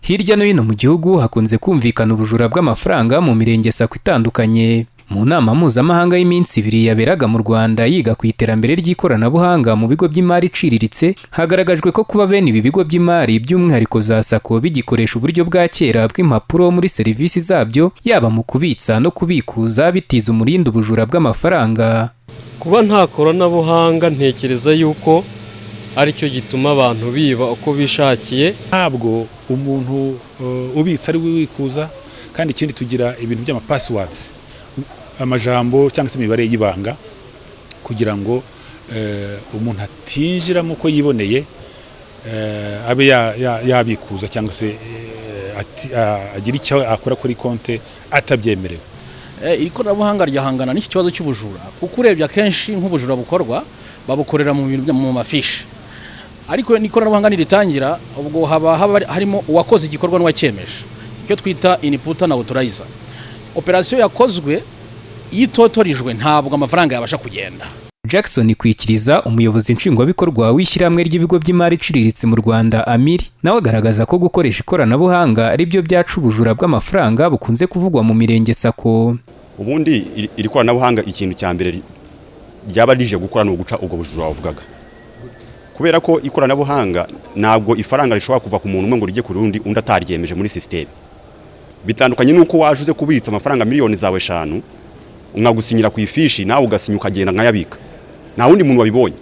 Hirya no hino mu gihugu hakunze kumvikana ubujura bw'amafaranga mu mirenge SACCO itandukanye. Mu nama mpuzamahanga y'iminsi 2 yaberaga mu Rwanda yiga ku iterambere ry'ikoranabuhanga mu bigo by'imari iciriritse, hagaragajwe ko kuba bene ibi bigo by'imari, by'umwihariko za SACCO, bigikoresha uburyo bwa kera bw'impapuro muri serivisi zabyo, yaba mu kubitsa no kubikuza, bitiza umurindi ubujura bw'amafaranga. Kuba nta koranabuhanga, ntekereza yuko aricyo gituma abantu biba uko bishakiye. Ntabwo umuntu ubitsa ari we wikuza. Kandi ikindi, tugira ibintu by'ama passwords, amajambo cyangwa se imibare y'ibanga, kugira ngo umuntu atinjiramo uko yiboneye, abe yabikuza cyangwa se agire icyo akora kuri konti atabyemerewe. Iri koranabuhanga ryahangana n'iki kibazo cy'ubujura, kuko urebye akenshi nk'ubujura bukorwa babukorera mu bintu mu mafishi, ariko n'ikoranabuhanga niritangira, ubwo haba harimo uwakoze igikorwa n'uwacyemeje, icyo twita inputter na authorizer. Operasiyo yakozwe iyo itotorijwe, ntabwo amafaranga yabasha kugenda. Jackson Kwikiriza, umuyobozi nshingwabikorwa w'ishyirahamwe ry'ibigo by'imari iciriritse mu Rwanda, AMIR, nawe agaragaza ko gukoresha ikoranabuhanga ari byo byaca ubujura bw'amafaranga bukunze kuvugwa mu mirenge SACCO. Ubundi iri koranabuhanga, ikintu cya mbere ryaba rije gukora ni uguca ubwo bujura wavugaga, kubera ko ikoranabuhanga, ntabwo ifaranga rishobora kuva ku muntu umwe ngo rijye ku rundi undi ataryemeje muri sisiteme. Bitandukanye n'uko waje uze kubitsa amafaranga miliyoni zawe 5, nkagusinyira ku ifishi, nawe ugasinya, ukagenda nkayabika, nta wundi muntu wabibonye.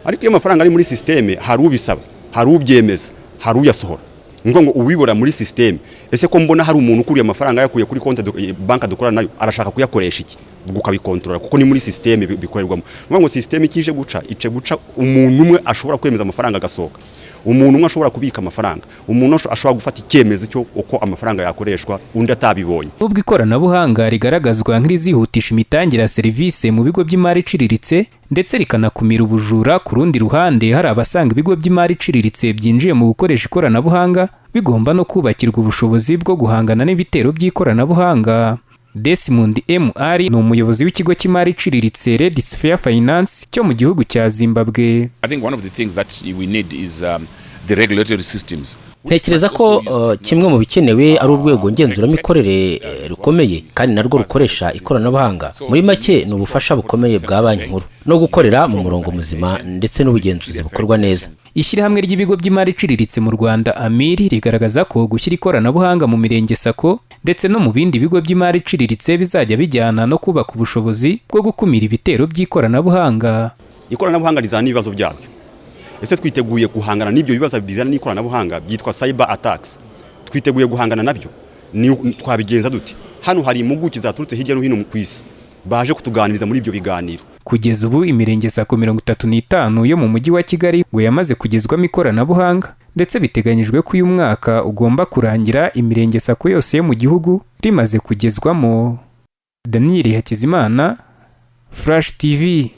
Ariko iyo amafaranga ari muri sisiteme, hari ubisaba, hari ubyemeza, hari uyasohora. Ni ngo ubibora muri sisiteme: ese ko mbona hari umuntu ukuriye amafaranga yakuye kuri konti banki dukorana nayo, arashaka kuyakoresha iki? Ubwo ukabikontorora kuko ni muri sisiteme bikorerwamo. Ni ngo sisiteme ikije guca, ice guca umuntu umwe ashobora kwemeza amafaranga agasohoka, umuntu umwe ashobora kubika amafaranga, umuntu ashobora gufata icyemezo cyo uko amafaranga yakoreshwa undi atabibonye. Nubwo ikoranabuhanga rigaragazwa nk'irizihutisha imitangire ya serivisi mu bigo by'imari iciriritse ndetse rikanakumira ubujura, ku rundi ruhande hari abasanga ibigo by'imari iciriritse byinjiye mu gukoresha ikoranabuhanga bigomba no kubakirwa ubushobozi bwo guhangana n'ibitero by'ikoranabuhanga. Desmond MR ni umuyobozi w'ikigo cy'imari iciriritse Red Sphere Finance cyo mu gihugu cya Zimbabwe. I think one of the things that we need is the regulatory systems. Ntekereza ko kimwe mu bikenewe ari urwego ngenzuramikorere rukomeye kandi narwo rukoresha ikoranabuhanga. Muri make, ni ubufasha bukomeye bwa Banki Nkuru no gukorera mu murongo muzima ndetse n'ubugenzuzi bukorwa neza. Ishyirahamwe ry'ibigo by'imari iciriritse mu Rwanda, AMIR, rigaragaza ko gushyira ikoranabuhanga mu mirenge SACCO ndetse no mu bindi bigo by'imari iciriritse bizajya bijyana no kubaka ubushobozi bwo gukumira ibitero by'ikoranabuhanga. Ikoranabuhanga rizana n'ibibazo byabyo. Ese twiteguye guhangana n'ibyo bibazo bizana n'ikoranabuhanga byitwa cyber attacks? Twiteguye guhangana nabyo? Ni twabigenza dute? Hano hari impuguke zaturutse hirya no hino ku isi baje kutuganiriza muri ibyo biganiro. Kugeza ubu imirenge SACCO 35 yo mu mujyi wa Kigali ngo yamaze kugezwamo ikoranabuhanga, ndetse biteganyijwe ko uyu mwaka ugomba kurangira imirenge SACCO yose yo mu gihugu rimaze kugezwamo. Daniel Hakizimana, Flash TV.